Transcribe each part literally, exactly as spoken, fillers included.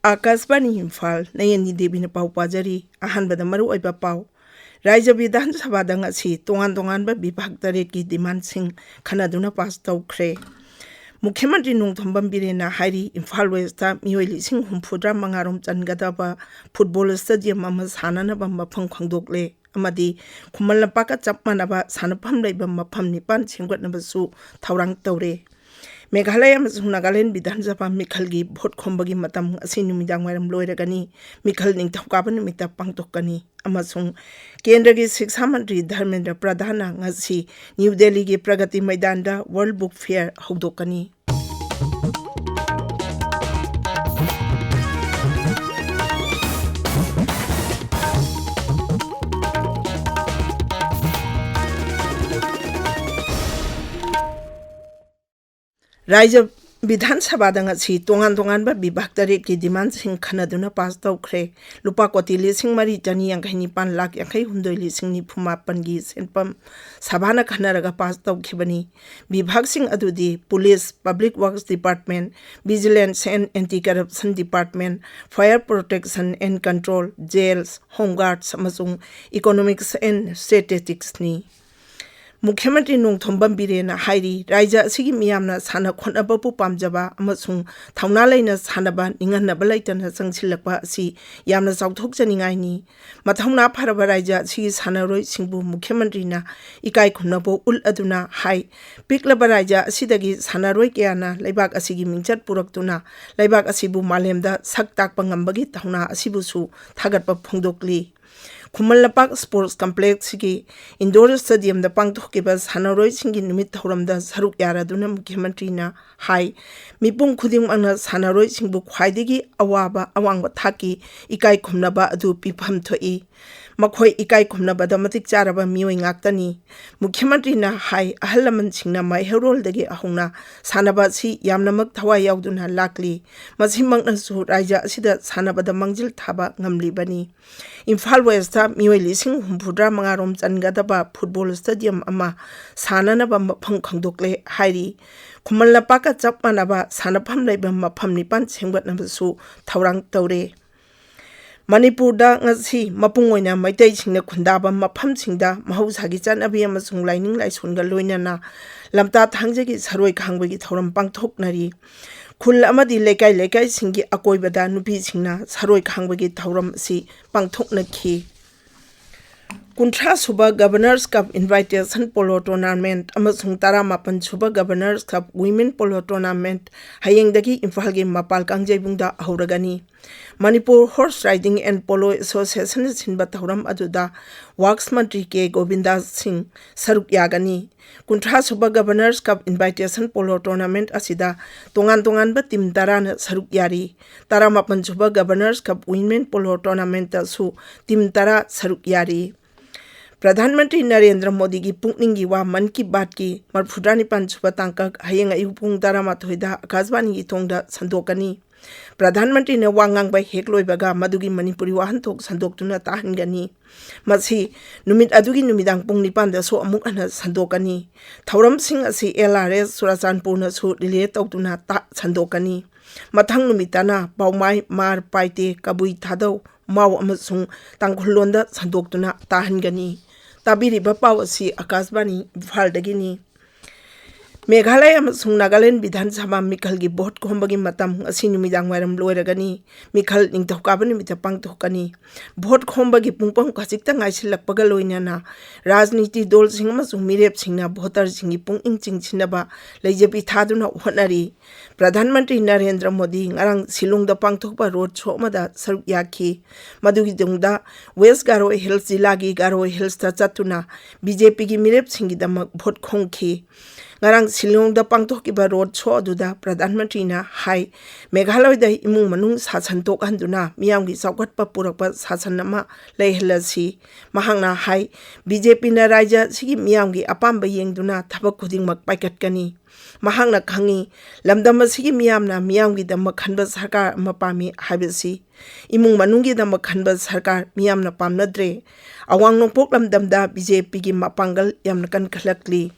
ꯑꯥꯀꯥꯁꯕꯥꯅꯤ ꯏꯝꯐꯥꯜ, ꯅꯌꯅꯤ ꯗꯦꯕꯤꯅ ꯄꯥꯎ ꯄꯥꯖꯔꯤ꯫ ꯑꯍꯥꯟꯕꯗ ꯃꯔꯨꯑꯣꯏꯕ ꯄꯥꯎ꯫ ꯔꯥꯖ꯭ꯌ ꯕꯤꯙꯥꯟ ꯁꯚꯥꯗ ꯉꯁꯤ ꯇꯣꯉꯥꯟ ꯇꯣꯉꯥꯟꯕ ꯕꯤꯚꯥꯒ ꯇꯔꯦꯠꯀꯤ ꯗꯤꯃꯥꯟꯁꯤꯡ ꯈꯟꯅꯗꯨꯅ ꯄꯥꯁ ꯇꯧꯈ꯭ꯔꯦ꯫ ꯃꯨꯈ꯭ꯌ ꯃꯟꯇ꯭ꯔꯤ ꯅꯣꯡꯊꯣꯝꯕꯝ ꯕꯤꯔꯦꯟꯅ ꯍꯥꯏꯔꯤ, ꯏꯝꯐꯥꯜ ꯋꯦꯁꯇ ꯃꯤꯑꯣꯏ ꯂꯤꯁꯤꯡ ꯍꯨꯝꯐꯨꯇꯔꯥ ꯃꯉꯥ ꯔꯣꯝ ꯆꯟꯒꯗꯕ ꯐꯨꯠꯕꯣꯜ ꯁ꯭ꯇꯦꯗꯤꯌꯝ ꯑꯃ ꯁꯥꯅꯅꯕ ꯃꯐꯝ ꯈꯪꯗꯣꯛꯂꯦ ꯑꯃꯗꯤ ꯈꯨꯃꯟ ꯂꯝꯄꯥꯛꯀ ꯆꯞ ꯃꯥꯟꯅꯕ ꯁꯥꯟꯅꯐꯝ ꯂꯩꯕ ꯃꯐꯝ ꯅꯤꯄꯥꯟ ꯁꯦꯝꯒꯠꯅꯕꯁꯨ ꯊꯧꯔꯥꯡ ꯇꯧꯔꯦ꯫ ꯃꯦꯘꯥꯂꯌ ꯑꯃꯁꯨꯡ ꯅꯥꯒꯥꯂꯦꯟ ꯕꯤꯙꯥꯟ ꯁꯚꯥ ꯃꯤꯈꯜꯒꯤ ꯚꯣꯠ ꯈꯣꯝꯕꯒꯤ ꯃꯇꯝ ꯉꯁꯤ ꯅꯨꯃꯤꯗꯥꯡ ꯋꯥꯏꯔꯝ ꯂꯣꯏꯔꯒꯅꯤ꯫ ꯃꯤꯈꯜ ꯅꯤꯡꯊꯧꯀꯥꯕ ꯅꯨꯃꯤꯠꯇ ꯄꯥꯡꯊꯣꯛꯀꯅꯤ꯫ ꯑꯃꯁꯨꯡ ꯀꯦꯟꯗ꯭ꯔꯒꯤ ꯁꯤꯛꯁꯥ ꯃꯟꯇ꯭ꯔꯤ ꯙꯔꯃꯦꯟꯗ꯭ꯔ ꯄ꯭ꯔꯙꯥꯟꯅ ꯉꯁꯤ ꯅ꯭ꯌꯨ ꯗꯦꯜꯂꯤꯒꯤ ꯄ꯭ꯔꯒꯇꯤ ꯃꯩꯗꯥꯟꯗ ꯋꯥꯔꯜꯗ ꯕꯨꯛ ꯐꯤꯌꯔ ꯍꯧꯗꯣꯛꯀꯅꯤ꯫ ꯔꯥꯖ꯭ꯌ ꯕꯤꯙꯥꯟ ꯁꯚꯥꯗ ꯉꯁꯤ ꯇꯣꯉꯥꯟ ꯇꯣꯉꯥꯟꯕ ꯕꯤꯚꯥꯒ ꯇꯔꯦꯠꯀꯤ ꯗꯤꯃꯥꯟꯁꯤꯡ ꯈꯟꯅꯗꯨꯅ ꯄꯥꯁ ꯇꯧꯈ꯭ꯔꯦ꯫ ꯂꯨꯄꯥ ꯀꯣꯇꯤ ꯂꯤꯁꯤꯡ ꯃꯔꯤ ꯆꯅꯤ ꯌꯥꯡꯈꯩ ꯅꯤꯄꯥꯟ ꯂꯥꯈ ꯌꯥꯡꯈꯩ ꯍꯨꯝꯗꯣꯏ ꯂꯤꯁꯤꯡ ꯅꯤꯐꯨ ꯃꯥꯄꯟꯒꯤ ꯁꯦꯟꯐꯝ ꯁꯚꯥꯅ ꯈꯟꯅꯔꯒ ꯄꯥꯁ ꯇꯧꯈꯤꯕꯅꯤ꯫ ꯕꯤꯚꯥꯒꯁꯤꯡ ꯑꯗꯨꯗꯤ Police, Public Works Department, Vigilance and Anti-Corruption Department, Fire Protection and Control, Jails, Home Guards ꯑꯃꯁꯨꯡ Economics and Statisticsꯅꯤ꯫ ꯃꯨꯈ꯭ꯌ ꯃꯟꯇ꯭ꯔꯤ ꯅꯣꯡꯊꯣꯝꯕꯝ ꯕꯤꯔꯦꯟꯅ ꯍꯥꯏꯔꯤ, ꯔꯥꯖ꯭ꯌ ꯑꯁꯤꯒꯤ ꯃꯤꯌꯥꯝꯅ ꯁꯥꯟꯅ ꯈꯣꯠꯅꯕꯕꯨ ꯄꯥꯝꯖꯕ ꯑꯃꯁꯨꯡ ꯊꯧꯅꯥ ꯂꯩꯅ ꯁꯥꯟꯅꯕ ꯅꯤꯡꯍꯟꯅꯕ ꯂꯩꯇꯅ ꯆꯪꯁꯤꯜꯂꯛꯄ ꯑꯁꯤ ꯌꯥꯝꯅ ꯆꯥꯎꯊꯣꯛꯆꯅꯤꯡꯉꯥꯏꯅꯤ꯫ ꯃꯊꯧꯅꯥ ꯐꯔꯕ ꯔꯥꯖ꯭ꯌ ꯑꯁꯤꯒꯤ ꯁꯥꯟꯅꯔꯣꯏꯁꯤꯡꯕꯨ ꯃꯨꯈ꯭ꯌ ꯃꯟꯇ꯭ꯔꯤꯅ ꯏꯀꯥꯏ ꯈꯨꯝꯅꯕ ꯎꯠꯂꯗꯨꯅ ꯍꯥꯏ, ꯄꯤꯛꯂꯕ ꯔꯥꯖ꯭ꯌ ꯑꯁꯤꯗꯒꯤ ꯁꯥꯟꯅꯔꯣꯏ ꯀꯌꯥꯅ ꯂꯩꯕꯥꯛ ꯑꯁꯤꯒꯤ ꯃꯤꯡꯆꯠ ꯄꯨꯔꯛꯇꯨꯅ ꯂꯩꯕꯥꯛ ꯑꯁꯤꯕꯨ ꯃꯥꯂꯦꯝꯗ ꯁꯛ ꯇꯥꯛꯄ ꯉꯝꯕꯒꯤ ꯊꯧꯅꯥ ꯑꯁꯤꯕꯨꯁꯨ ꯊꯥꯒꯠꯄ ꯐꯣꯡꯗꯣꯛꯂꯤ꯫ ꯈꯨꯃꯟ ꯂꯝꯄꯥꯛ ꯁ꯭ꯄꯣꯔꯠꯁ ꯀꯝꯄ꯭ꯂꯦꯛꯁꯀꯤ ꯏꯟꯗꯣꯔ ꯁ꯭ꯇꯦꯗꯤꯌꯝꯗ ꯄꯥꯡꯊꯣꯛꯈꯤꯕ ꯁꯥꯟꯅꯔꯣꯏꯁꯤꯡꯒꯤ ꯅꯨꯃꯤꯠ ꯊꯧꯔꯝꯗ ꯁꯔꯨꯛ ꯌꯥꯔꯗꯨꯅ ꯃꯨꯈ꯭ꯌ ꯃꯟꯇ꯭ꯔꯤꯅ ꯍꯥꯏ, ꯃꯤꯄꯨꯝ ꯈꯨꯗꯤꯡꯃꯛꯅ ꯁꯥꯟꯅꯔꯣꯏꯁꯤꯡꯕꯨ ꯈ꯭ꯋꯥꯏꯗꯒꯤ ꯑꯋꯥꯕ, ꯑꯋꯥꯡꯕ ꯊꯥꯛꯀꯤ ꯏꯀꯥꯏ ꯈꯨꯝꯅꯕ ꯑꯗꯨ ꯄꯤꯐꯝ ꯊꯣꯛꯏ꯫ ꯃꯈꯣꯏ ꯏꯀꯥꯏ ꯈꯨꯝꯅꯕꯗ ꯃꯇꯤꯛ ꯆꯥꯔꯕ ꯃꯤꯑꯣꯏ ꯉꯥꯛꯇꯅꯤ꯫ ꯃꯨꯈ꯭ꯌ ꯃꯟꯇ꯭ꯔꯤꯅ ꯍꯥꯏ, ꯑꯍꯜ ꯂꯃꯟꯁꯤꯡꯅ ꯃꯩꯍꯧꯔꯣꯜꯗꯒꯤ ꯍꯧꯅ ꯁꯥꯟꯅꯕ ꯑꯁꯤ ꯌꯥꯝꯅꯃꯛ ꯊꯋꯥꯏ ꯌꯥꯎꯗꯨꯅ ꯂꯥꯛꯂꯤ꯫ ꯃꯁꯤꯃꯛꯅꯁꯨ ꯔꯥꯖ꯭ꯌ ꯑꯁꯤꯗ ꯁꯥꯟꯅꯕꯗ ꯃꯥꯡꯖꯤꯜ ꯊꯥꯕ ꯉꯝꯂꯤꯕꯅꯤ꯫ ꯏꯝꯐꯥꯜ ꯋꯦꯁꯇ ꯃꯤꯑꯣꯏ ꯂꯤꯁꯤꯡ ꯍꯨꯝꯐꯨꯇꯔꯥ ꯃꯉꯥ ꯔꯣꯝ ꯆꯟꯒꯗꯕ ꯐꯨꯠꯕꯣꯜ ꯁ꯭ꯇꯦꯗꯤꯌꯝ ꯑꯃ ꯁꯥꯅꯅꯕ ꯃꯐꯝ ꯈꯪꯗꯣꯛꯂꯦ ꯍꯥꯏꯔꯤ꯫ ꯈꯨꯃꯟ ꯂꯝꯄꯥꯛꯀ ꯆꯞ ꯃꯥꯟꯅꯕ ꯁꯥꯟꯅꯐꯝ ꯂꯩꯕ ꯃꯐꯝ ꯅꯤꯄꯥꯟ ꯁꯦꯝꯒꯠꯅꯕꯁꯨ ꯊꯧꯔꯥꯡ ꯇꯧꯔꯦ꯫ ꯃꯅꯤꯄꯨꯔꯗ ꯉꯁꯤ ꯃꯄꯨꯡ ꯑꯣꯏꯅ ꯃꯩꯇꯩꯁꯤꯡꯅ ꯈꯨꯟꯗꯥꯕ ꯃꯐꯝꯁꯤꯡꯗ ꯃꯍꯧꯁꯥꯒꯤ ꯆꯠꯅꯕꯤ ꯑꯃꯁꯨꯡ ꯂꯥꯏꯅꯤꯡ ꯂꯥꯏꯁꯣꯟꯒ ꯂꯣꯏꯅꯅ ꯂꯝꯇꯥ ꯊꯥꯡꯖꯒꯤ ꯁꯔꯣꯏ ꯈꯥꯡꯕꯒꯤ ꯊꯧꯔꯝ ꯄꯥꯡꯊꯣꯛꯅꯔꯤ꯫ ꯈꯨꯜ ꯑꯃꯗꯤ ꯂꯩꯀꯥꯏ ꯂꯩꯀꯥꯏꯁꯤꯡꯒꯤ ꯑꯀꯣꯏꯕꯗ ꯅꯨꯄꯤꯁꯤꯡꯅ ꯁꯔꯣꯏ ꯈꯥꯡꯕꯒꯤ ꯊꯧꯔꯝ ꯑꯁꯤ ꯄꯥꯡꯊꯣꯛꯅꯈꯤ꯫ ꯀꯨꯟꯊ꯭ꯔꯥ ꯁꯨꯕ Governors Cup Invitation Polo Tournament ꯑꯃꯁꯨꯡ ꯇꯔꯥꯃꯥꯄꯟ ꯁꯨꯕ Governors Cup Women Polo Tournament ꯍꯌꯦꯡꯗꯒꯤ ꯏꯝꯐꯥꯜꯒꯤ ꯃꯄꯥꯜ ꯀꯥꯡꯖꯩꯕꯨꯡꯗ ꯍꯧꯔꯒꯅꯤ꯫ Manipur Horse Riding and Polo Association ꯅ ꯁꯤꯟꯕ ꯊꯧꯔꯝ ꯑꯗꯨꯗ ꯋꯥꯛꯁ ꯃꯟꯇ꯭ꯔꯤ ꯀꯦ ꯒꯣꯕꯤꯟꯗꯥ ꯁꯤꯡ ꯁꯔꯨꯛ ꯌꯥꯒꯅꯤ꯫ ꯀꯨꯟꯊ꯭ꯔꯥ ꯁꯨꯕ Governors Cup Invitation Polo Tournament ꯑꯁꯤꯗ ꯇꯣꯉꯥꯟ ꯇꯣꯉꯥꯟꯕ ꯇꯤꯝ ꯇꯔꯥꯅ ꯁꯔꯨꯛ ꯌꯥꯔꯤ꯫ ꯇꯔꯥꯃꯥꯄꯟ ꯁꯨꯕ Governors Cup Women Polo Tournament ꯇꯁꯨ ꯇꯤꯝ ꯇꯔꯥ ꯁꯔꯨꯛ ꯌꯥꯔꯤ꯫ ꯄ꯭ꯔꯙꯥꯟ ꯃꯟꯇ꯭ꯔꯤ ꯅꯔꯦꯟꯗ꯭ꯔ ꯃꯣꯗꯤꯒꯤ ꯄꯨꯛꯅꯤꯡꯒꯤ ꯋꯥ ꯃꯟ ꯀꯤ ꯕꯥꯠꯀꯤ ꯃꯔꯐꯨꯇꯔꯥꯅꯤꯄꯥꯟ ꯁꯨꯕ ꯇꯥꯡꯀꯛ ꯍꯌꯦꯡ ꯑꯌꯨꯛ ꯄꯨꯡ ꯇꯔꯥꯃꯥꯊꯣꯏꯗ ꯑꯀꯥꯁꯕꯥꯅꯤꯒꯤ ꯊꯣꯡꯗ ꯁꯟꯗꯣꯛꯀꯅꯤ꯫ ꯄ꯭ꯔꯙꯥꯟ ꯃꯟꯇ꯭ꯔꯤꯅ ꯋꯥ ꯉꯥꯡꯕ ꯍꯦꯛ ꯂꯣꯏꯕꯒ ꯃꯗꯨꯒꯤ ꯃꯅꯤꯄꯨꯔꯤ ꯋꯥꯍꯟꯊꯣꯛ ꯁꯟꯗꯣꯛꯇꯨꯅ ꯇꯥꯍꯟꯒꯅꯤ꯫ ꯃꯁꯤ ꯅꯨꯃꯤꯠ ꯑꯗꯨꯒꯤ ꯅꯨꯃꯤꯗꯥꯡ ꯄꯨꯡ ꯅꯤꯄꯥꯟꯗꯁꯨ ꯑꯃꯨꯛ ꯍꯟꯅ ꯁꯟꯗꯣꯛꯀꯅꯤ꯫ ꯊꯧꯔꯝꯁꯤꯡ ꯑꯁꯤ ꯑꯦꯜ ꯑꯥꯔ ꯑꯦꯁ ꯆꯨꯔꯥꯆꯥꯟꯄꯨꯔꯅꯁꯨ ꯔꯤꯂꯦ ꯇꯧꯗꯨꯅ ꯇꯥ-, ꯁꯟꯗꯣꯛꯀꯅꯤ꯫ ꯃꯊꯪ ꯅꯨꯃꯤꯠꯇꯅ ꯄꯥꯎꯃꯥꯏ, ꯃꯥꯔ, ꯄꯥꯏꯇꯦ, ꯀꯕꯨꯏ, ꯊꯥꯗꯧ, ꯃꯥꯎ ꯑꯃꯁꯨꯡ ꯇꯥꯡꯈꯨꯜ ꯂꯣꯟꯗ ꯁꯟꯗꯣꯛꯇꯨꯅ ꯇꯥꯍꯟꯒꯅꯤ꯫ ꯇꯥꯕꯤꯔꯤꯕ ꯄꯥꯎ ꯑꯁꯤ ꯑꯀꯥꯁꯕꯥꯅꯤ ꯏꯝꯐꯥꯜꯗꯒꯤꯅꯤ꯫ ꯃꯦꯘꯥꯂꯌ ꯑꯃꯁꯨꯡ ꯅꯥꯒꯥꯂꯦꯟ ꯕꯤꯙꯥꯟ ꯁꯚꯥ ꯃꯤꯈꯜꯒꯤ ꯚꯣꯠ ꯈꯣꯝꯕꯒꯤ ꯃꯇꯝ ꯉꯁꯤ ꯅꯨꯃꯤꯗꯥꯡ ꯋꯥꯏꯔꯝ ꯂꯣꯏꯔꯒꯅꯤ꯫ ꯃꯤꯈꯜ ꯅꯤꯡꯊꯧꯀꯥꯕ ꯅꯨꯃꯤꯠꯇ ꯄꯥꯡꯊꯣꯛꯀꯅꯤ꯫ ꯚꯣꯠ ꯈꯣꯝꯕꯒꯤ ꯄꯨꯡꯐꯝ ꯈꯖꯤꯛꯇ ꯉꯥꯏꯁꯤꯜꯂꯛꯄꯒ ꯂꯣꯏꯅꯅ ꯔꯥꯖꯅꯤꯇꯤ ꯗꯜꯁꯤꯡ ꯑꯃꯁꯨꯡ ꯃꯤꯔꯦꯞꯁꯤꯡꯅ ꯚꯣꯇꯔꯁꯤꯡꯒꯤ ꯄꯨꯛꯅꯤꯡ ꯆꯤꯡꯁꯤꯟꯅꯕ ꯂꯩꯖꯕꯤ ꯊꯥꯗꯨꯅ ꯍꯣꯠꯅꯔꯤ꯫ ꯄ꯭ꯔꯙꯥꯟ ꯃꯟꯇ꯭ꯔꯤ ꯅꯔꯦꯟꯗ꯭ꯔ ꯃꯣꯗꯤ ꯉꯔꯥꯡ ꯁꯤꯂꯣꯡꯗ ꯄꯥꯡꯊꯣꯛꯄ ꯔꯣꯗ ꯁꯣ ꯑꯃꯗ ꯁꯔꯨꯛ ꯌꯥꯈꯤ꯫ ꯃꯗꯨꯒꯤ ꯇꯨꯡꯗ ꯋꯦꯁ ꯒꯥꯔꯣ ꯍꯤꯜꯁ ꯖꯤꯂꯥꯒꯤ ꯒꯥꯔꯣ ꯍꯤꯜꯁꯇ ꯆꯠꯇꯨꯅ ꯕꯤ ꯖꯦ ꯄꯤꯒꯤ ꯃꯤꯔꯦꯞꯁꯤꯡꯒꯤꯗꯃꯛ ꯚꯣꯠ ꯈꯣꯝꯈꯤ꯫ ꯉꯔꯥꯡ ꯁꯤꯂꯣꯡꯗ ꯄꯥꯡꯊꯣꯛꯈꯤꯕ ꯔꯣꯗ ꯁꯣ ꯑꯗꯨꯗ ꯄ꯭ꯔꯙꯥꯟ ꯃꯟꯇ꯭ꯔꯤꯅ ꯍꯥꯏ, ꯃꯦꯘꯥꯂꯌꯗ ꯏꯃꯨꯡ ꯃꯅꯨꯡ ꯁꯥꯁꯟ ꯇꯣꯛꯍꯟꯗꯨꯅ ꯃꯤꯌꯥꯝꯒꯤ ꯆꯥꯎꯈꯠꯄ ꯄꯨꯔꯛꯄ ꯁꯥꯁꯟ ꯑꯃ ꯂꯩꯍꯜꯂꯁꯤ꯫ ꯃꯍꯥꯛꯅ ꯍꯥꯏ, ꯕꯤ ꯖꯦ ꯄꯤꯅ ꯔꯥꯖ꯭ꯌ ꯑꯁꯤꯒꯤ ꯃꯤꯌꯥꯝꯒꯤ ꯑꯄꯥꯝꯕ ꯌꯦꯡꯗꯨꯅ ꯊꯕꯛ ꯈꯨꯗꯤꯡꯃꯛ ꯄꯥꯏꯈꯠꯀꯅꯤ꯫ ꯃꯍꯥꯛꯅ ꯈꯪꯏ, ꯂꯝꯗꯝ ꯑꯁꯤꯒꯤ ꯃꯤꯌꯥꯝꯅ ꯃꯤꯌꯥꯝꯒꯤꯗꯃꯛ ꯈꯟꯕ ꯁꯔꯀꯥꯔ ꯑꯃ ꯄꯥꯝꯃꯤ ꯍꯥꯏꯕꯁꯤ꯫ ꯏꯃꯨꯡ ꯃꯅꯨꯡꯒꯤꯗꯃꯛ ꯈꯟꯕ ꯁꯔꯀꯥꯔ ꯃꯤꯌꯥꯝꯅ ꯄꯥꯝꯅꯗ꯭ꯔꯦ꯫ ꯑꯋꯥꯡ ꯅꯣꯡꯄꯣꯛ ꯂꯝꯗꯝꯗ ꯕꯤ ꯖꯦ ꯄꯤꯒꯤ ꯃꯄꯥꯡꯒꯜ ꯌꯥꯝꯅ ꯀꯟꯈꯠꯂꯛꯂꯤ꯫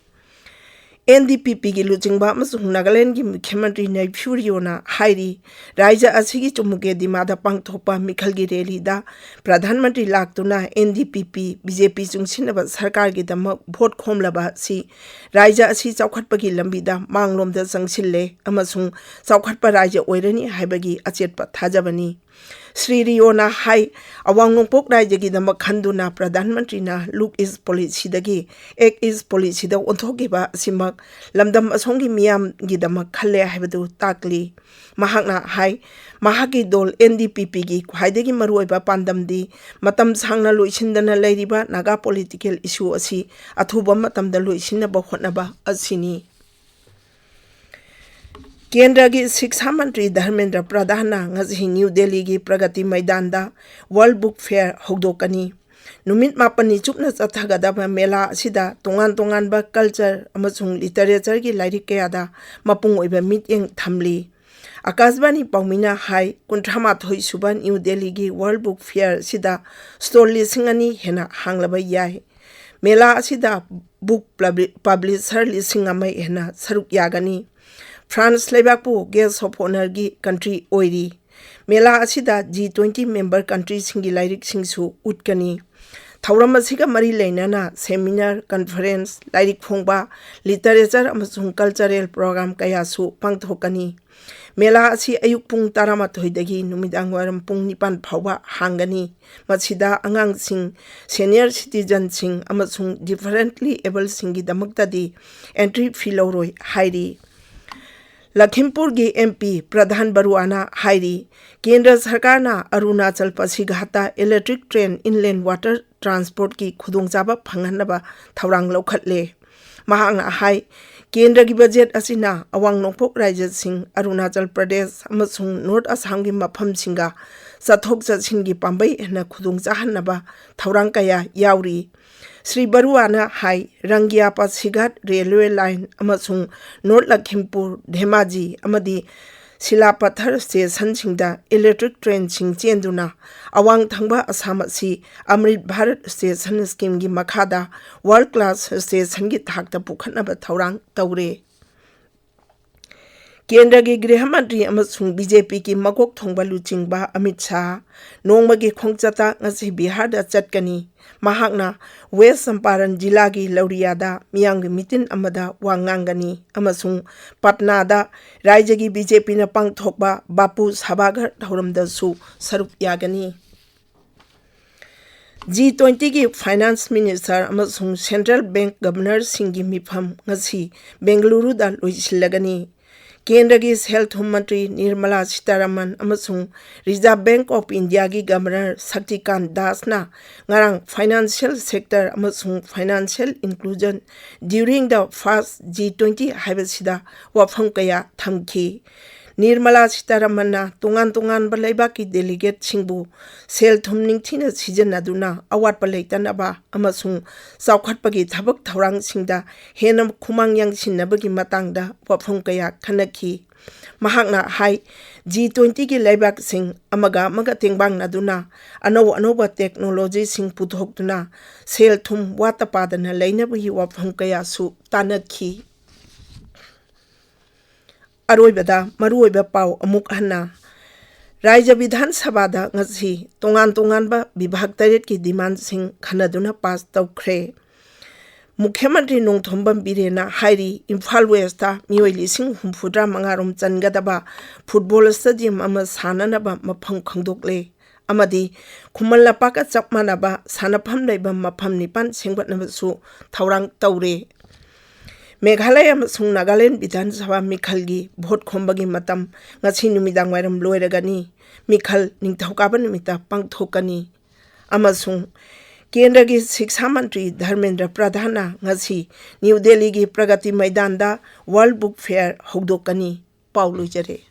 ꯑꯦꯟ ꯗꯤ ꯄꯤ ꯄꯤꯒꯤ ꯂꯨꯆꯤꯡꯕ ꯑꯃꯁꯨꯡ ꯅꯥꯒꯥꯂꯦꯟꯗꯒꯤ ꯃꯨꯈ꯭ꯌ ꯃꯟꯇ꯭ꯔꯤ ꯅꯩꯐꯤꯌꯨ ꯔꯤꯑꯣꯅ ꯍꯥꯏꯔꯤ, ꯔꯥꯖ꯭ꯌ ꯑꯁꯤꯒꯤ ꯆꯨꯃꯨꯀꯦ ꯗꯤꯃꯥꯗ ꯄꯥꯡꯊꯣꯛꯄ ꯃꯤꯈꯜꯒꯤ ꯔꯦꯂꯤꯗ ꯄ꯭ꯔꯙꯥꯟ ꯃꯟꯇ꯭ꯔꯤ ꯂꯥꯛꯇꯨꯅ ꯑꯦꯟ ꯗꯤ ꯄꯤ ꯄꯤ ꯕꯤ ꯖꯦ ꯄꯤ ꯆꯨꯡꯁꯤꯟꯅꯕ ꯁꯔꯀꯥꯔꯒꯤꯗꯃꯛ ꯚꯣꯠ ꯈꯣꯝꯂꯕ ꯑꯁꯤ ꯔꯥꯖ꯭ꯌ ꯑꯁꯤ ꯆꯥꯎꯈꯠꯄꯒꯤ ꯂꯝꯕꯤꯗ ꯃꯥꯡꯂꯣꯝꯗ ꯆꯪꯁꯤꯜꯂꯦ ꯑꯃꯁꯨꯡ ꯆꯥꯎꯈꯠꯄ ꯔꯥꯖ꯭ꯌ ꯑꯣꯏꯔꯅꯤ ꯍꯥꯏꯕꯒꯤ ꯑꯆꯦꯠꯄ ꯊꯥꯖꯕꯅꯤ꯫ ꯁ꯭ꯔꯤ ꯔꯤꯑꯣꯅ ꯍꯥꯏ, ꯑꯋꯥꯡ ꯅꯣꯡꯄꯣꯛ ꯔꯥꯖ꯭ꯌꯒꯤꯗꯃꯛ ꯈꯟꯗꯨꯅ ꯄ꯭ꯔꯙꯥꯟ ꯃꯟꯇ꯭ꯔꯤꯅ ꯂꯨꯛ ꯏꯁ ꯄꯣꯂꯤꯁꯤꯗꯒꯤ ꯑꯦꯛ ꯏꯁ ꯄꯣꯂꯤꯁꯤꯗ ꯑꯣꯟꯊꯣꯛꯈꯤꯕ ꯑꯁꯤꯃꯛ ꯂꯝꯗꯝ ꯑꯁꯣꯝꯒꯤ ꯃꯤꯌꯥꯝꯒꯤꯗꯃꯛ ꯈꯜꯂꯦ ꯍꯥꯏꯕꯗꯨ ꯇꯥꯛꯂꯤ꯫ ꯃꯍꯥꯛꯅ ꯍꯥꯏ, ꯃꯍꯥꯛꯀꯤ ꯗꯣꯜ ꯑꯦꯟ ꯗꯤ ꯄꯤ ꯄꯤꯒꯤ ꯈ꯭ꯋꯥꯏꯗꯒꯤ ꯃꯔꯨꯑꯣꯏꯕ ꯄꯥꯟꯗꯝꯗꯤ ꯃꯇꯝ ꯁꯥꯡꯅ ꯂꯣꯏꯁꯤꯟꯗꯅ ꯂꯩꯔꯤꯕ ꯅꯥꯒꯥ ꯄꯣꯂꯤꯇꯤꯀꯦꯜ ꯏꯁꯨ ꯑꯁꯤ ꯑꯊꯨꯕ ꯃꯇꯝꯗ ꯂꯣꯏꯁꯤꯟꯅꯕ ꯍꯣꯠꯅꯕ ꯑꯁꯤꯅꯤ꯫ ꯀꯦꯟꯗ꯭ꯔꯒꯤ ꯁꯤꯛꯁꯥ ꯃꯟꯇ꯭ꯔꯤ ꯙꯔꯃꯦꯟꯗ꯭ꯔ ꯄ꯭ꯔꯙꯥꯟꯅ ꯉꯁꯤ ꯅ꯭ꯌꯨ ꯗꯦꯜꯂꯤꯒꯤ ꯄ꯭ꯔꯒꯇꯤ ꯃꯩꯗꯥꯟꯗ ꯋꯥꯔꯜ ꯕꯨꯛ ꯐꯦꯌꯔ ꯍꯧꯗꯣꯛꯀꯅꯤ꯫ ꯅꯨꯃꯤꯠ ꯃꯥꯄꯟꯅꯤ ꯆꯨꯞꯅ ꯆꯠꯊꯒꯗꯕ ꯃꯦꯂꯥ ꯑꯁꯤꯗ ꯇꯣꯉꯥꯟ ꯇꯣꯉꯥꯟꯕ ꯀꯜꯆꯔ ꯑꯃꯁꯨꯡ ꯂꯤꯇꯔꯦꯆꯔꯒꯤ ꯂꯥꯏꯔꯤꯛ ꯀꯌꯥꯗ ꯃꯄꯨꯡ ꯑꯣꯏꯕ ꯃꯤꯠꯌꯦꯡ ꯊꯝꯂꯤ꯫ ꯑꯀꯥꯁꯕꯥꯅꯤ ꯄꯥꯎꯃꯤꯅ ꯍꯥꯏ, ꯀꯨꯟꯊ꯭ꯔꯥ ꯃꯥꯊꯣꯏ ꯁꯨꯕ ꯅ꯭ꯌꯨ ꯗꯦꯜꯂꯤꯒꯤ ꯋꯥꯔꯜ ꯕꯨꯛ ꯐꯤꯌꯔ ꯑꯁꯤꯗ ꯁ꯭ꯇꯣꯜ ꯂꯤꯁꯤꯡ ꯑꯅꯤ ꯍꯦꯟꯅ ꯍꯥꯡꯂꯕ ꯌꯥꯏ꯫ ꯃꯦꯂꯥ ꯑꯁꯤꯗ ꯕꯨꯛ ꯄꯕ꯭ꯂꯤ-, ꯄꯕ꯭ꯂꯤꯁꯔ ꯂꯤꯁꯤꯡ ꯑꯃ ꯍꯦꯟꯅ ꯁꯔꯨꯛ ꯌꯥꯒꯅꯤ꯫ ꯐ꯭ꯔꯥꯟꯁ ꯂꯩꯕꯥꯛꯄꯨ ꯒꯦꯁ ꯑꯣꯐ ꯑꯣꯅꯔꯒꯤ ꯀꯟꯇ꯭ꯔꯤ ꯑꯣꯏꯔꯤ꯫ ꯃꯦꯂꯥ ꯑꯁꯤꯗ ꯖꯤ ꯇ꯭ꯋꯦꯟꯇꯤ ꯃꯦꯝꯕꯔ ꯀꯟꯇ꯭ꯔꯤꯁꯤꯡꯒꯤ ꯂꯥꯏꯔꯤꯛꯁꯤꯡꯁꯨ ꯎꯠꯀꯅꯤ꯫ ꯊꯧꯔꯝ ꯑꯁꯤꯒ ꯃꯔꯤ ꯂꯩꯅꯅ ꯁꯦꯃꯤꯅꯥꯔ, ꯀꯟꯐꯔꯦꯟꯁ, ꯂꯥꯏꯔꯤꯛ ꯐꯣꯡꯕ, ꯂꯤꯇꯔꯦꯆꯔ ꯑꯃꯁꯨꯡ ꯀꯜꯆꯔꯦꯜ ꯄ꯭ꯔꯣꯒ꯭ꯔꯥꯝ ꯀꯌꯥꯁꯨ ꯄꯥꯡꯊꯣꯛꯀꯅꯤ꯫ ꯃꯦꯂꯥ ꯑꯁꯤ ꯑꯌꯨꯛ ꯄꯨꯡ ꯇꯔꯥꯃꯥꯊꯣꯏꯗꯒꯤ ꯅꯨꯃꯤꯗꯥꯡ ꯋꯥꯏꯔꯝ ꯄꯨꯡ ꯅꯤꯄꯥꯟ ꯐꯥꯎꯕ ꯍꯥꯡꯒꯅꯤ꯫ ꯃꯁꯤꯗ ꯑꯉꯥꯡꯁꯤꯡ, ꯁꯦꯅꯤꯌꯔ ꯁꯤꯇꯤꯖꯟꯁꯤꯡ ꯑꯃꯁꯨꯡ ꯗꯤꯐꯔꯦꯟꯠꯂꯤ ꯑꯦꯕꯜꯁꯤꯡꯒꯤꯗꯃꯛꯇꯗꯤ ꯑꯦꯟꯇ꯭ꯔꯤ ꯐꯤ ꯂꯧꯔꯣꯏ ꯍꯥꯏꯔꯤ꯫ ꯂꯈꯤꯝꯄꯨꯔꯒꯤ ꯑꯦꯝ ꯄꯤ ꯄ꯭ꯔꯙꯥꯟ ꯕꯔꯨꯑꯥꯅ ꯍꯥꯏꯔꯤ, ꯀꯦꯟꯗ꯭ꯔ ꯁꯔꯀꯥꯔꯅ ꯑꯔꯨꯅꯥꯆꯜ ꯄꯥꯁꯤꯘꯥꯠꯇ ꯏꯂꯦꯛꯇ꯭ꯔꯤꯛ ꯇ꯭ꯔꯦꯟ, ꯏꯟꯂꯦꯟ ꯋꯥꯇꯔ ꯇ꯭ꯔꯥꯟꯁꯄꯣꯔꯠꯀꯤ ꯈꯨꯗꯣꯡꯆꯥꯕ ꯐꯪꯍꯟꯅꯕ ꯊꯧꯔꯥꯡ ꯂꯧꯈꯠꯂꯦ꯫ ꯃꯍꯥꯛꯅ ꯍꯥꯏ, ꯀꯦꯟꯗ꯭ꯔꯒꯤ ꯕꯖꯦꯠ ꯑꯁꯤꯅ ꯑꯋꯥꯡ ꯅꯣꯡꯄꯣꯛ ꯔꯥꯖ꯭ꯌꯁꯤꯡ, ꯑꯔꯨꯅꯥꯆꯜ ꯄ꯭ꯔꯗꯦꯁ ꯑꯃꯁꯨꯡ ꯅꯣꯔꯠ ꯑꯁꯥꯝꯒꯤ ꯃꯐꯝꯁꯤꯡꯒ ꯆꯠꯊꯣꯛ ꯆꯠꯁꯤꯟꯒꯤ ꯄꯥꯝꯕꯩ ꯍꯦꯟꯅ ꯈꯨꯗꯣꯡ ꯆꯥꯍꯟꯅꯕ ꯊꯧꯔꯥꯡ ꯀꯌꯥ ꯌꯥꯎꯔꯤ꯫ ꯁ꯭ꯔꯤ ꯕꯔꯨꯑꯥꯅ ꯍꯥꯏ, ꯔꯪꯒꯤꯌꯥ ꯄꯥꯁꯤꯘꯥꯠ ꯔꯦꯜꯋꯦ ꯂꯥꯏꯟ ꯑꯃꯁꯨꯡ ꯅꯣꯔꯠ ꯂꯈꯤꯝꯄꯨꯔ, ꯙꯦꯃꯥꯖꯤ ꯑꯃꯗꯤ ꯁꯤꯂꯥ ꯄꯠꯊꯔ ꯁ꯭ꯇꯦꯁꯟꯁꯤꯡꯗ ꯏꯂꯦꯛꯇ꯭ꯔꯤꯛ ꯇ꯭ꯔꯦꯟꯁꯤꯡ ꯆꯦꯟꯗꯨꯅ ꯑꯋꯥꯡ ꯊꯪꯕ ꯑꯁꯥꯝ ꯑꯁꯤ ꯑꯃ꯭ꯔꯤꯠ ꯚꯥꯔꯠ ꯁ꯭ꯇꯦꯁꯟ ꯁ꯭ꯀꯤꯝꯒꯤ ꯃꯈꯥꯗ ꯋꯥꯔꯜ ꯀ꯭ꯂꯥꯁ ꯁ꯭ꯇꯦꯁꯟꯒꯤ ꯊꯥꯛꯇ ꯄꯨꯈꯠꯅꯕ ꯊꯧꯔꯥꯡ ꯇꯧꯔꯦ꯫ ꯀꯦꯟꯗ꯭ꯔꯒꯤ ꯒ꯭ꯔꯤꯍ ꯃꯟꯇ꯭ꯔꯤ ꯑꯃꯁꯨꯡ ꯕꯤ ꯖꯦ ꯄꯤꯒꯤ ꯃꯀꯣꯛ ꯊꯣꯡꯕ ꯂꯨꯆꯤꯡꯕ ꯑꯃꯤꯠ ꯁꯥꯍ ꯅꯣꯡꯃꯒꯤ ꯈꯣꯡꯆꯠꯇ ꯉꯁꯤ ꯕꯤꯍꯥꯔꯗ ꯆꯠꯀꯅꯤ꯫ ꯃꯍꯥꯛꯅ ꯋꯦꯁ ꯆꯝꯄꯥꯔꯟ ꯖꯤꯂꯥꯒꯤ ꯂꯧꯔꯤꯌꯥꯗ ꯃꯤꯌꯥꯝꯒꯤ ꯃꯤꯇꯤꯟ ꯑꯃꯗ ꯋꯥ ꯉꯥꯡꯒꯅꯤ ꯑꯃꯁꯨꯡ ꯄꯠꯅꯥꯗ ꯔꯥꯖ꯭ꯌꯒꯤ ꯕꯤ ꯖꯦ ꯄꯤꯅ ꯄꯥꯡꯊꯣꯛꯄ ꯕꯥꯄꯨ ꯁꯥꯚꯥꯒꯔ ꯊꯧꯔꯝꯗꯁꯨ ꯁꯔꯨꯛ ꯌꯥꯒꯅꯤ꯫ ꯖꯤ ꯇ꯭ꯋꯦꯟꯇꯤꯒꯤ ꯐꯥꯏꯅꯥꯟꯁ ꯃꯤꯅꯤꯁꯇꯔ ꯑꯃꯁꯨꯡ ꯁꯦꯟꯇ꯭ꯔꯦꯜ ꯕꯦꯡꯛ ꯒꯕꯔꯅꯔꯁꯤꯡꯒꯤ ꯃꯤꯐꯝ ꯉꯁꯤ ꯕꯦꯡꯒꯂꯨꯔꯨꯗ ꯂꯣꯏꯁꯤꯜꯂꯒꯅꯤ꯫ ꯀꯦꯟꯗ꯭ꯔꯒꯤ ꯁꯦꯜ ꯊꯨꯝ ꯃꯟꯇ꯭ꯔꯤ ꯅꯤꯔꯃꯂꯥ ꯁꯤꯇꯥꯔꯥꯃꯟ ꯑꯃꯁꯨꯡ ꯔꯤꯖꯥꯔꯚ ꯕꯦꯡꯛ ꯑꯣꯐ ꯏꯟꯗꯤꯌꯥꯒꯤ ꯒꯕꯔꯅꯔ ꯁꯛꯇꯤꯀꯥꯟ ꯗꯥꯁꯅ ꯉꯔꯥꯡ Financial Sector ꯑꯃꯁꯨꯡ Financial Inclusion during the first G twenty ꯍꯥꯏꯕꯁꯤꯗ ꯋꯥꯐꯝ ꯀꯌꯥ ꯊꯝꯈꯤ꯫ ꯅꯤꯔꯃꯂꯥ ꯁꯤꯇꯥꯔꯥꯃꯟꯅ ꯇꯣꯉꯥꯟ ꯇꯣꯉꯥꯟꯕ ꯂꯩꯕꯥꯛꯀꯤ ꯗꯦꯂꯤꯒꯦꯠꯁꯤꯡꯕꯨ ꯁꯦꯜ ꯊꯨꯝ ꯅꯤꯡꯊꯤꯅ ꯁꯤꯖꯤꯟꯅꯗꯨꯅ ꯑꯋꯥꯠꯄ ꯂꯩꯇꯅꯕ ꯑꯃꯁꯨꯡ ꯆꯥꯎꯈꯠꯄꯒꯤ ꯊꯕꯛ ꯊꯧꯔꯥꯡꯁꯤꯡꯗ ꯍꯦꯟꯅ ꯈꯨꯃꯥꯡ ꯌꯥꯡꯁꯤꯟꯅꯕꯒꯤ ꯃꯇꯥꯡꯗ ꯋꯥꯐꯝ ꯀꯌꯥ ꯈꯟꯅꯈꯤ꯫ ꯃꯍꯥꯛꯅ ꯍꯥꯏ, ꯖꯤ ꯇ꯭ꯋꯦꯟꯇꯤꯒꯤ ꯂꯩꯕꯥꯛꯁꯤꯡ ꯑꯃꯒ ꯑꯃꯒ ꯇꯦꯡꯕꯥꯡꯅꯗꯨꯅ ꯑꯅꯧ ꯑꯅꯧꯕ ꯇꯦꯛꯅꯣꯂꯣꯖꯤꯁꯤꯡ ꯄꯨꯊꯣꯛꯇꯨꯅ ꯁꯦꯜ ꯊꯨꯝ ꯋꯥꯠꯇ ꯄꯥꯗꯅ ꯂꯩꯅꯕꯒꯤ ꯋꯥꯐꯝ ꯀꯌꯥꯁꯨ ꯇꯥꯟꯅꯈꯤ꯫ ꯑꯔꯣꯏꯕꯗ ꯃꯔꯨꯑꯣꯏꯕ ꯄꯥꯎ ꯑꯃꯨꯛ ꯍꯟꯅ꯫ ꯔꯥꯖ꯭ꯌ ꯕꯤꯙꯥꯟ ꯁꯚꯥꯗ ꯉꯁꯤ ꯇꯣꯉꯥꯟ ꯇꯣꯉꯥꯟꯕ ꯕꯤꯚꯥꯒ ꯇꯔꯦꯠꯀꯤ ꯗꯤꯃꯥꯟꯁꯤꯡ ꯈꯟꯅꯗꯨꯅ ꯄꯥꯁ ꯇꯧꯈ꯭ꯔꯦ꯫ ꯃꯨꯈ꯭ꯌ ꯃꯟꯇ꯭ꯔꯤ ꯅꯣꯡꯊꯣꯝꯕꯝ ꯕꯤꯔꯦꯟꯅ ꯍꯥꯏꯔꯤ, ꯏꯝꯐꯥꯜ ꯋꯦꯁꯇ ꯃꯤꯑꯣꯏ ꯂꯤꯁꯤꯡ ꯍꯨꯝꯐꯨꯇꯔꯥ ꯃꯉꯥ ꯔꯣꯝ ꯆꯟꯒꯗꯕ ꯐꯨꯠꯕꯣꯜ ꯁ꯭ꯇꯦꯗꯤꯌꯝ ꯑꯃ ꯁꯥꯅꯅꯕ ꯃꯐꯝ ꯈꯪꯗꯣꯛꯂꯦ ꯑꯃꯗꯤ ꯈꯨꯃꯟ ꯂꯝꯄꯥꯛꯀ ꯆꯞ ꯃꯥꯟꯅꯕ ꯁꯥꯟꯅꯐꯝ ꯂꯩꯕ ꯃꯐꯝ ꯅꯤꯄꯥꯟ ꯁꯦꯝꯒꯠꯅꯕꯁꯨ ꯊꯧꯔꯥꯡ ꯇꯧꯔꯦ꯫ ꯃꯦꯘꯥꯂꯌ ꯑꯃꯁꯨꯡ ꯅꯥꯒꯥꯂꯦꯟ ꯕꯤꯙꯥꯟ ꯁꯚꯥ ꯃꯤꯈꯜꯒꯤ ꯚꯣꯠ ꯈꯣꯝꯕꯒꯤ ꯃꯇꯝ ꯉꯁꯤ ꯅꯨꯃꯤꯗꯥꯡ ꯋꯥꯏꯔꯝ ꯂꯣꯏꯔꯒꯅꯤ꯫ ꯃꯤꯈꯜ ꯅꯤꯡꯊꯧꯀꯥꯕ ꯅꯨꯃꯤꯠꯇ ꯄꯥꯡꯊꯣꯛꯀꯅꯤ꯫ ꯑꯃꯁꯨꯡ ꯀꯦꯟꯗ꯭ꯔꯒꯤ ꯁꯤꯛꯁꯥ ꯃꯟꯇ꯭ꯔꯤ ꯙꯔꯃꯦꯟꯗ꯭ꯔ ꯄ꯭ꯔꯙꯥꯟꯅ ꯉꯁꯤ ꯅ꯭ꯌꯨ ꯗꯦꯜꯂꯤꯒꯤ ꯄ꯭ꯔꯒꯇꯤ ꯃꯩꯗꯥꯟꯗ ꯋꯥꯔꯜ ꯕꯨꯛ ꯐꯦꯌꯔ ꯍꯧꯗꯣꯛꯀꯅꯤ꯫ ꯄꯥꯎ ꯂꯣꯏꯖꯔꯦ꯫